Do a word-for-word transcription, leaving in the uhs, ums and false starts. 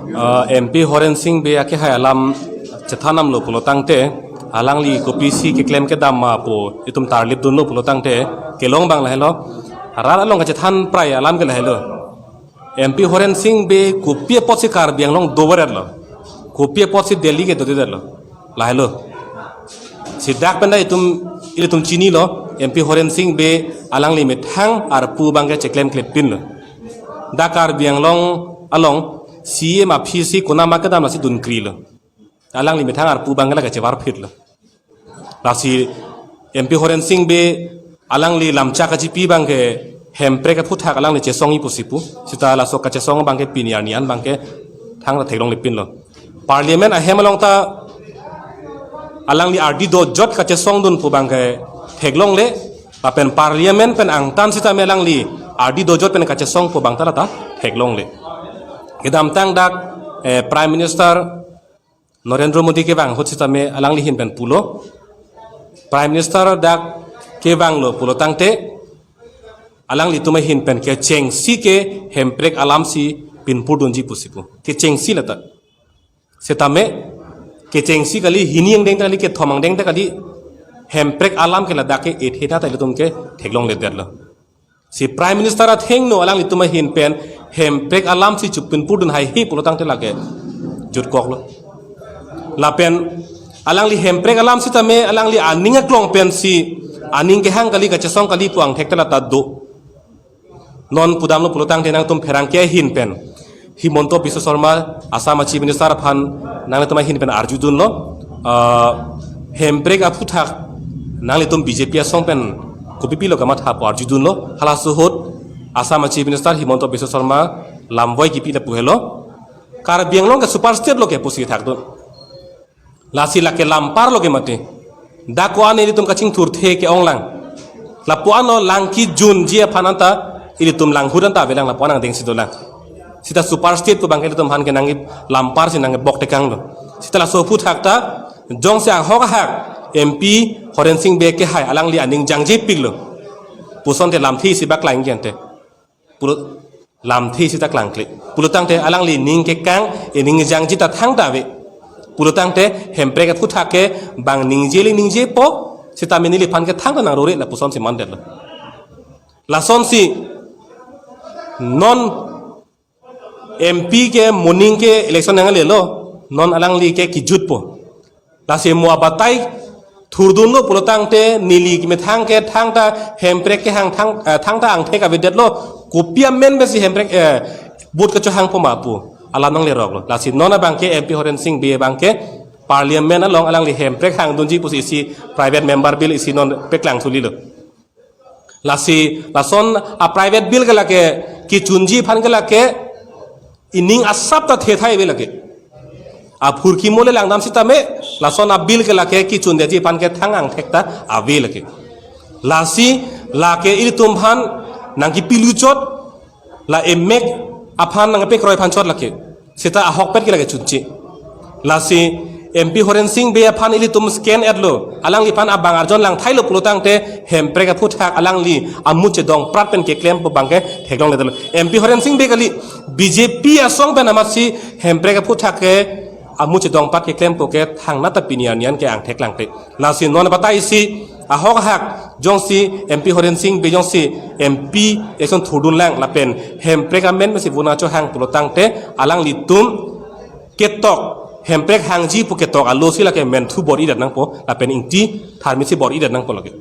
Uh, M P Horen Sing Bey akehai alam chethan damlo pulo tangte, alangli kopisi keklem kedam ma pu itum tarlip dunlo pulo tangte, kelong abang lahelo. Rat along kachethan prai alam ke lahelo. M P Horen Sing Bey kopi apotsi Karbi Anglong dover-etlo, kopi apotsi Delhi ke dodedetlo, lahelo. Si dak pen ta itum, ilitum chinilo, M P Horen Sing Bey alangli methang arpu abangke cheklem klepinlo. Dak Karbi Anglong along C M aphi si konama kedam lasi dunkrilo. Alangli methang arpu abangke la kachevarphitlo. Lasi M P Horen Sing Bey alangli lamchak kachipi abangke hemprek aphuthak alangli chesongji pusi pu. Sita laso kachesong abangke pini arni an abangke thangta theklong klepinlo. Parliament ahem along ta alangli ardi dojot kachesong dun pu abangke theklongle, lapen Parliament pen angtan sitame alangli ardi dojot pen kachesong pu abang ta lata theklongle. Kedamtang dak, eh, Prime Minister Narendra Modi kevang ahut sitame alangli ahin pen pulo, Prime Minister dak kevanglo pulo tangte, alanglitum ahin pen kechengsi ke hemprek alam si pinpur dunji pusi pu. Kechengsi lata. Setame, kechengsi kali, hini angdeng ta kali, kethom angdeng ta kali, hemprek alam ke ladak ke-et hena ta ilitum ke theklongledetlo. Si Prime Minister athengno alanglitum ahin pen hemprek alam si chepinpur dun haihe pulo tangte lake jutkoklo. Lapen alangli hemprek alam sitame alangli aning aklong pensi aning kehang kali, kachesong kali pu angthek ta lata do. Non pudamlo pulo tangte nangtum pherangke ahin pen Himanta Biswa Sarma, Assam Chief Minister aphan nangtum ahin pen arjudunlo. Ah, hemprek aphuthak nanglitum B J P asong pen kopipilo kamatha pu arjudunlo. Halaso ahut Assam Chief Minister Himanta Biswa Sarma lamvoi kipi lapu helo. Karbi Anglong ke super state lo ke pusi thakdun. Lasi lake lam parlo ke mati. Dak ko-an ilitum kachingthurthe ke-onglang. Lapu-anlo lang kejunji aphan anta ilitum lang ahut anta avelang, lapu-an angdeng si dolang. Sita super state pu abangke ilitum aphan ke nangkelam parsi nangkebok tekanglo. Sita laso aphuthak ta jongsi ahok ahak M P Horen Sing Bey kehai alangli aning jangjepiklo pusonte lamthe isi bak lang gente. Pulo lamthe sita klangkle. Pulo tangte alangli ning kekang, ining jangji ta thangta ave. Pulo tangte hemprek aphuthak ke bang ningje le ningjepo, sitame neliphan ke thangta nangrore lapusonsi mandetlo. Lasonsi non M P ke moning ke election nanglelo, non alangli ke kejutpo. Lasi mo abatai thurdunlo pulo tangte neli kemethang ke thangta hemprek kehang thang, eh, thangta angthek avedetlo, kopi amen pensi hemprek, eh, vote kachohangpo ma pu alam nangleroklo. Lasi non abangke M P Horen Sing Bey abangke Parliament along alangli hemprek hangdunji pusi isi private member bill isi non paklang thulilo. Lasi lason a private bill ke lake kechunji aphan ke lake ining asap ta thethai ave lake. Aphurkimo le langdam sitame lason a bill ke lake kechundeji aphan ke thang angthek ta ave lake. Lasi lake ilitum aphan nangkepiluchot, la emek aphan nangkepekroi aphan chot lake. Sita ahokpet ke lake chunche. Lasi M P Horen Sing Bey aphan ilitum scan-etlo. Alangliphan abang arjon langthailo pulo tangte hemprek aphuthak alangli amu chedongprat pen keklempo abangke theklongledetlo. M P Horen Sing Bey kali, B J P asong pen amatsi hemprek aphuthak ke amu chedongprat keklempo ke thangnat ta pini arni an ke angthek langte. Lasi non abatai isi ahok ahak jongsi M P Horen Sing Bey jongsi M P election thurdunlang lapen hemprek amen pensi vote nangchohang pulo tangte alanglitum ketok hemprek hangji pu ketok alosi lake menthu bor-idet nangpo lapen ingti tharmisi bor-idet nangpo lake.